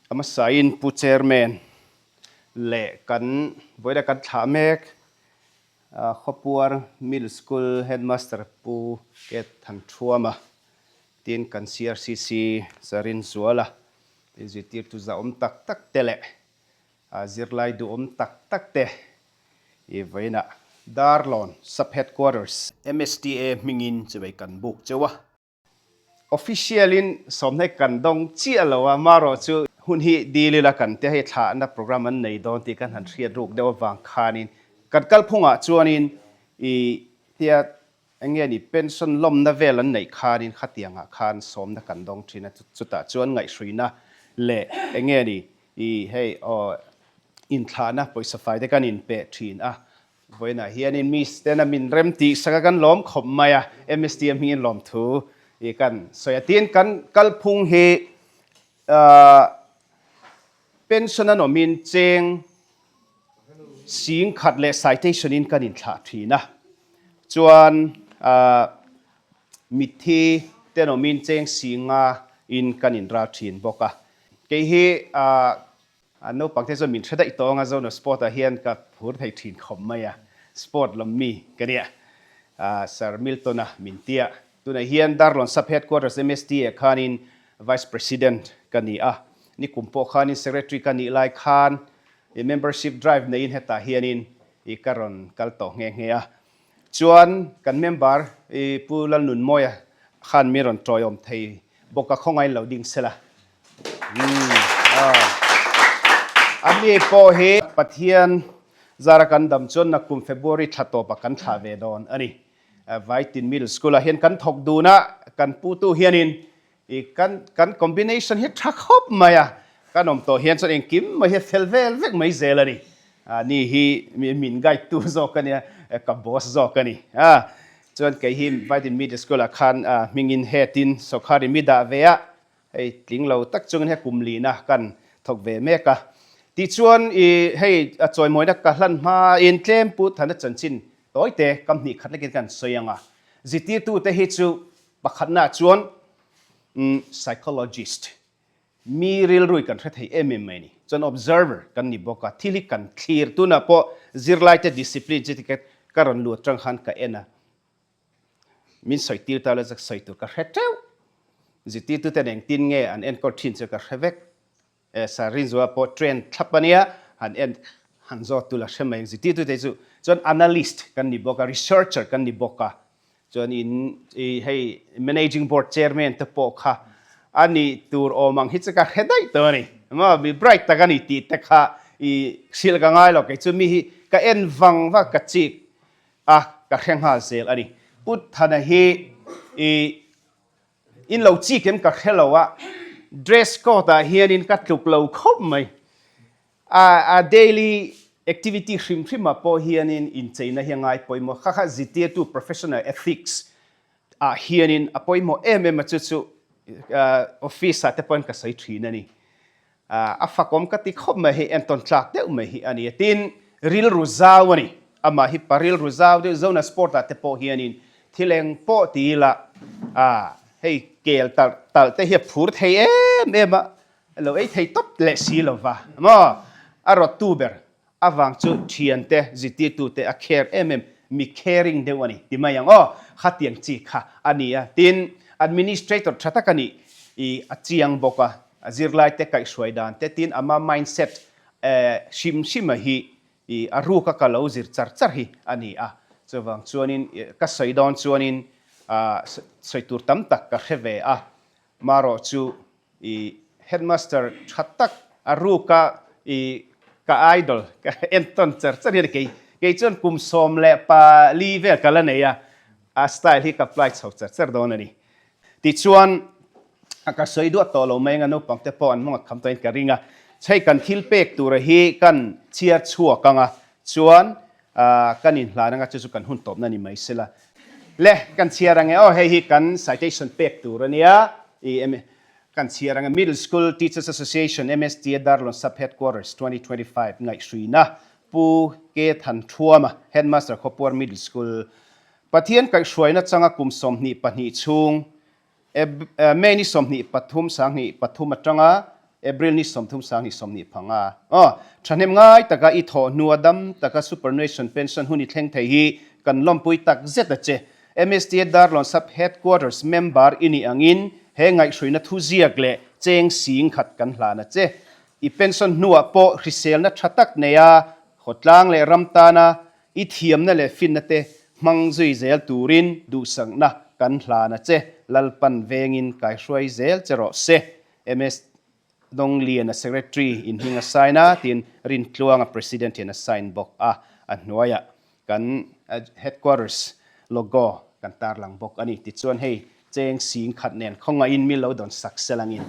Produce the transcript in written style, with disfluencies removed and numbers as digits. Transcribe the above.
A hmasain Pu Chairman leh kan vawiina kan thlah mek Khawpuar Middle School Headmaster Pu Ket Thanthuama tin kan CRCC Zarinzuala tin zirtirtu zahawm tak tak te leh zirlai duhawm tak tak te i vawiinah Darlawn Sub Headquarters MSTA hmingin chuvei kan buk cheu a. Official in sawmhne kan dawng chiah lo a, marawh chu hun hi dil ila kan te hei thlahna program an nei dawn tih kan han hriat ruk deuh avang khanin kan kalphungah chuanin i tia eng nge ni pension lawmna vel an neih khanin khatiangah khan sawmna kan dawng thin a, chutah chuan ngaihhruina leh eng nge ni i hei aw inthlahna pawisa fai te kan inpeh thin a. Vawiinah hianin Miss tena min rem tih sak a kan lawm khawp mai a, MSTM hmingin lawmthu i kan sawi a. Tin, kan kalphung hi pension an awmin cheng sing khat leh citation in kan inthlah thin a. Chuan mitthi ten awmin cheng singa in kan inral thin bawk a. Kei hi A naupang te chuan min hre daih tawng a, Zone of Sport ah hian ka phur thei thin khawp mai a, Sport lam mi ka nia, Sir Milton-a min tia. Tunah hian Darlawn Sub Headquarters MSTA khanin Vice President ka ni a, nikum pawh khanin Secretary ka nih lai khan membership drive neiin hetah hianin ka rawn kal tawh nghe nghe a. Chuan kan member Pu Lalnunmawia khan mi rawn tawiawm thei bawk a, khawngain lo ding sela. A mi pawh hi Pathian zara kan dam chuan nakum February thla tawpah kan thlah ve dawn a ni. Vaitin Middle School ah hian kan thawk dun a, kan putu hianin i kan kan combination hi tha khawp mai a, kan awm tawh hian chuan engkim mai hi fel vel vek mai zel a ni. Ni hi min guide tu zawk a nia, ka boss zawk a ni. Chuan kei hi Vaitin Middle School ah khan hmingin head in sawrkharin mi dah ve a, Hei tling lo tak chungin he kum lina kan thawk ve mek a. Tichuan i hei a chawimawina ka hlan hmain tlem pu thana chanchin tawite kam hnih khat lekin kan sawi ang a. Zirtirtute hi chu pakhatnaah chuan psychologist, mi rilrui kan hre thei em em mai a ni. Chuan observer kan ni bawk a, thil hi kan thlir tunah pawh zirlaite discipline chi ka rawn lut atang khan ka en a. Min sawi tir ta la zak sawi tur ka hre teuh. Zirtirtu ten engtin nge an enkawl thin chu ka hre vek. E Sir Rinzua pawh train thlap a nia, han en han zawt tu la hre mai ang zirtirtu te chu. Chuan analyst kan ni bawk a, researcher kan ni bawk a. Chuan in i hei managing board chairman te pawh kha a nih tur awm ang hi chu ka hre daih tawh a ni. Maw mi bright tak a ni tih te kha i hrilh ka ngai lo kei chu mi hi ka en vang vak ka chik A, ka hre nghal zel a ni. Pu Thana hi i in lo chik em ka hre lo a, dress code ah hianin ka tluk lo khawp mai. A, a daily activity hrim hrim ah pawh hianin incheina hi a ngai pawimawh. Kha kha zirtirtu professional ethics ah hianin a pawimawh em em a, chu chu office ah te pawhin ka sawi thin a ni. A fakawm ka ti khawp mai hei entawn tlak deuh mai hi a ni a. Tin, rilru zau a ni. Amah hi pa rilru zau deuh Zona Sport ah te pawh hianin thil eng pawh ti ila a hei kel talh talh te hi a phur thei em em a, lo ei thei tawp leh si lo va maw? A rawttu ber Avang chu thiante, zirtirtute a care em em, mi caring deuh a ni ti mai ang aw, khatiang chi kha a ni a. Tin, administrator tha tak a nih i a chiang bawk a, a zirlaite kaihhruai dan te, tin ama mindset hrim hrim a hi i a ruka ka lo zir char char hi a ni a. Chuvang chuanin ka sawi dawn chuanin sawi tur tam tak ka hre ve a, marawh chu I headmaster tha tak a ruka i ka idol ka entawn char char hian kei kei chuan kum 14 vel ka la nei a, a style hi ka apply chho char char dawn a ni. Tichuan ka sawi duah tawh lo mai anga naupang te pawh an hmang a kham tawhin ka ring a, hei kan thil pek tura hi kan chhiar chhuak anga chuan kan inhlan anga chu chu kan hun tawpna ni mai sela. Le, kan chhiar ang e aw, hei hi kan citation pek tur a nia, i kan chhiar ang e, Middle School Teachers Association, MSTA, Darlawn Sub Headquarters, 2025, Ngaihhruina, Pu K Thanthuama, Headmaster, Khawpuar Middle School, Pathian kaihhruaina changa kum 22 chhung, May ni 23 23 atanga. April ni 30 sang 25. Aw, thahnem ngai taka i thawh hnua dam taka superannuation pension hun i thleng thei hi kan lawmpui tak zet a che. MSTA Darlawn Sub Headquarters member i nih angin he ngaihhruina thuziak leh cheng sing khat kan hlan a che. I pension hnuah pawh hriselna tha tak neia khawtlang leh ram tana i thiamna leh finna te hmang zui zel turin duhsakna kan hlan a che. Lalpan vengin kaihruai zel che rawh se. MS Donglian a Secretary in hming a sign a, tin Rintluanga President hian a sign bawk a, a hnuaiah kan Headquarters logo kan tarlang bawk a ni. Tichuan hei cheng sing khat nen khawngaihin mi lo dawn sak sel angin.